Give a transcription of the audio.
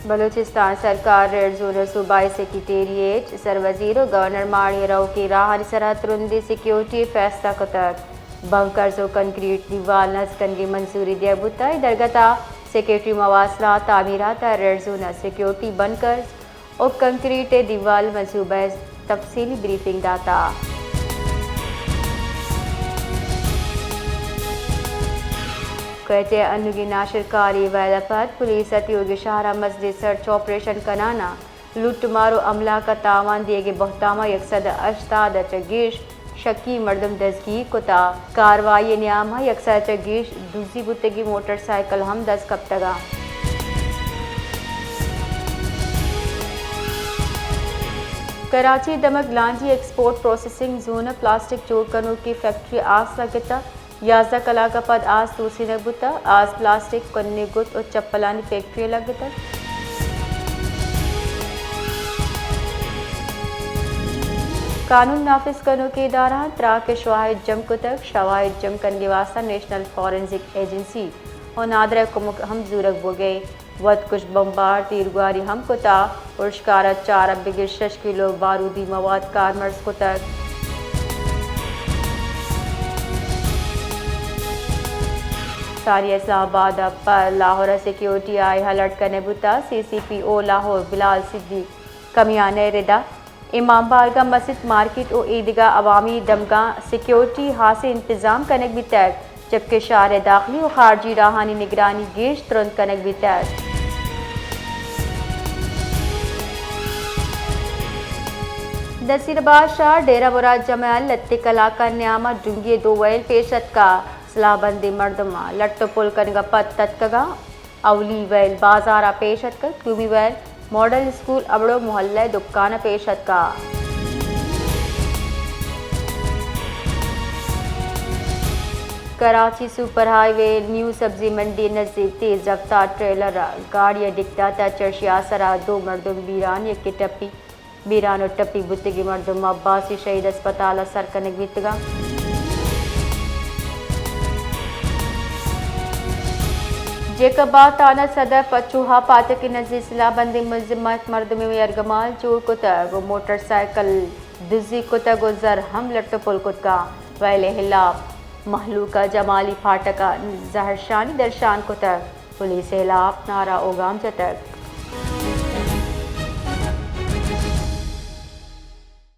بلوچستان سرکار red zone ء صوبائی سیکرٹریٹ، سروزیر و گورنر ماڑی ء روکیں راہانی سرا ترندیں سیکیورٹی ء فیصلہ کتگ۔ بنکرز و کنکریٹ دیوال نز کنگی منظوری دیگ بوتگ۔ اے درگت ء سیکرٹری مواصلات، تعمیرات ء ریڈ زون ء سیکیورٹی، بنکرز و کنکریٹ ء دیوال منصوبہ ء تفصیلی بریفنگ داتگ۔ کوئٹہ ء انوگیں ناشرکاری ویل ء پد پولیس ء تیوگیں شہر ء مزنیں سرچ آپریشن کنان ء لوٹ مار و املاک ء تاوان دیگ ء بہتام ء یک سد ء ہشتاد ء چہ گیش شکی مردم دزگیر کتگ۔ کاروائی ء نیام ء یک سد ء چہ گیش دزی بوتگیں موٹر سائیکل ہم دست کپتگ انت۔ کراچی ء دمگ لانجی ایکسپورٹ پروسیسنگ زون ء پلاسٹک جوڑ کنوکیں فیکٹری آس لگتگ۔ یازدہ کلاک ء پد آس توسینگ بوتگ۔ آس پلاسٹک، کنی گد و چپلانی فیکٹری ء لگتگ۔ قانون نافذ کنوکیں ادارہاں تراک ء شواہد جم کتگ۔ شواہد جم کنگے واستہ نیشنل فارنزک ایجنسی و نادرہ ء کمک ہم زورگ بوگ ء۔ وت کش بمبار تیرگواری ہم کتگ۔ ارشکار ء چار ء بگر شش کلو بارودی مواد کارمرز کتگ۔ ساری اسلام آباد ء پہ لاہور ء سیکیورٹی آئی الرٹ کنگ بوتگ۔ سی سی پی او لاہور بلال صدیق کمیانہ ء ردا امام بارگاہ، مسیت، مارکیٹ و ایدگہ عوامی دمگاں سیکیورٹی ہاسیں انتظام کنگ بیتگ، جبکہ شہر ء داخلی و خارجی راہانی نگرانی گیش ترند کنگ بیتگ۔ نصیر آباد شہر ڈیرہ مراد جمعہ ء لتے کلاکان نیام ء ڈونگی ء دو ویل پیش اتکگ۔ سلاہ بندیں مردماں لٹ و پل کنگ ء پد تتکگاں۔ اولی ویل بازار ء پیش اتکگ، دومی ویل ماڈل اسکول ابڑو محلہ ء دکان ء پیش اتکگ۔ کراچی سپر ہائی وے نیو سبزی منڈی ء نزیک تیز رفتار ٹریلر ء گاڑی ء ڈک داتگ، چرشی آسر ء دو مردم بیران، یکے ٹپی۔ بیران و ٹپی بوتگیں مردم عباسی شہید ہسپتال ء سر کنگ بیتگاں۔ جیکب آباد تھانہ صدر پچوہا پاٹک ء نزیک سلاہ بندیں ملزماں یک مردمے یرگمال جوڑ کتگ و موٹر سائیکل دزی کتگ و زر ہم لٹ و پل کتگاں۔ ویل ء ہلاپ مہلوک ء جمالی پھاٹک ء زہرشانی درشان کتگ۔ پولیس ء ہلاپ نعرہ و گام جتگ۔